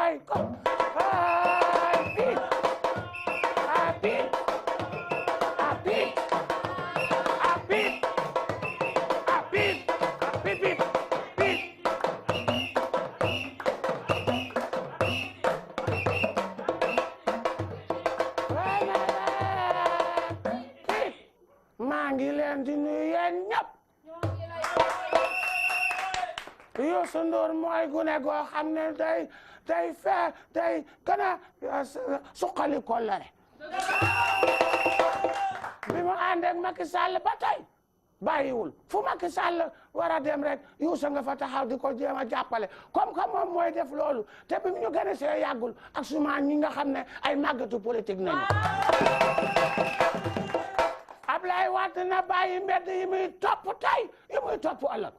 ay ko ay pit apit apit apit apit apit pit pit maa ngi leen di nuyu yéen ñëpp Youssou Ndour mooy gune goo xam ne day gën a suqali kollare bi mu ànd ak Macky Sall ba tey bàyyiwul fu Macky Sall war a dem rek Youssou nga fa taxaw di ko jéem a jàppale comme que moom mooy def loolu te bi ñu gën a see yàggul ak suma ñi nga xam ne ay màggatu politique nañu Ablaye Wade na bàyyi mbedd yi muy topp tey yi muy topp ëllëg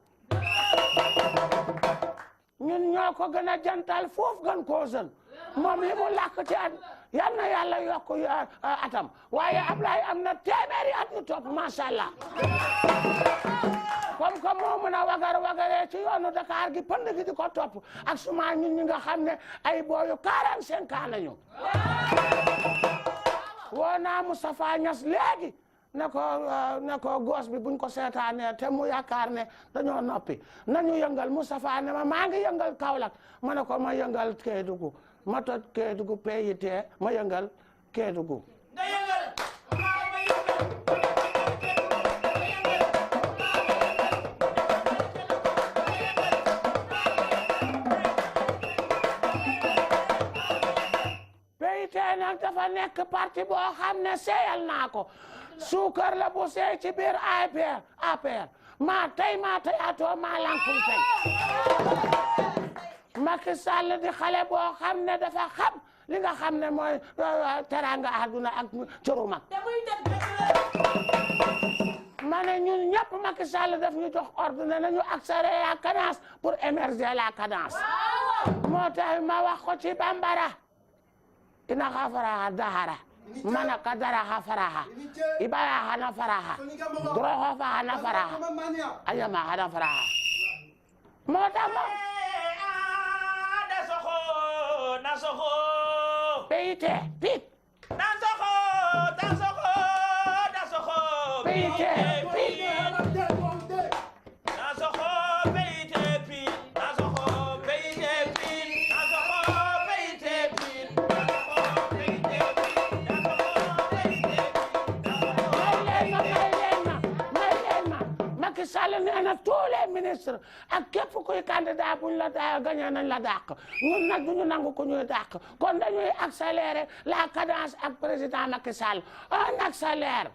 ñun ñoo ko gën a jantal foofu gën koo sën moom li mu làkk ci at yal na yàlla yokk atam waaye Ablaye am na téeméeri at yu topp macha allah comme que moo mën a wagaree ci yoonu Dakar gi pënd gi di ko topp ak suma ñun ñi nga xam ne ay booyu 45 ans lañu woo naa Moustapha Niass léegi ne ko gos bi buñ ko seetaanee te mu yaakaar ne dañoo noppi nañu yëngal Moustapha ne ma maa ngi yëngal Kaolack ma ne ko ma yëngal Kédougou ma toj Kédougou PIT ma yëngal Kédougou PIT nag dafa nekk parti boo xam ne seeyal naa ko suukar la bu seey ci biir APR maa tey atoo maa lankum tey Macky Sall di xale boo xam ne dafa xam li nga xam ne mooy teranga àdduna ak cëru mag ma ne ñun ñëpp Macky Sall daf ñu jox ordre ne nañu accélérer la cadence pour émerger la cadence moo tax ma wax ko ci bambara ina xafara dahara mana kadara ha faraha ibaya hana faraha droho fa hana faraha ayama hana faraha motama nasoho peite pit nasoho peite pit nasoho peite pit nasoho peite pit nasoho peite pit Macky Sall nee na tous les ministres ak képp kuy candidat buñ la gagné nañ la dàq ñun nag duñu nangu ku ñuy dàq kon dañuy accélérer la cadence ak président Macky Sall on accélère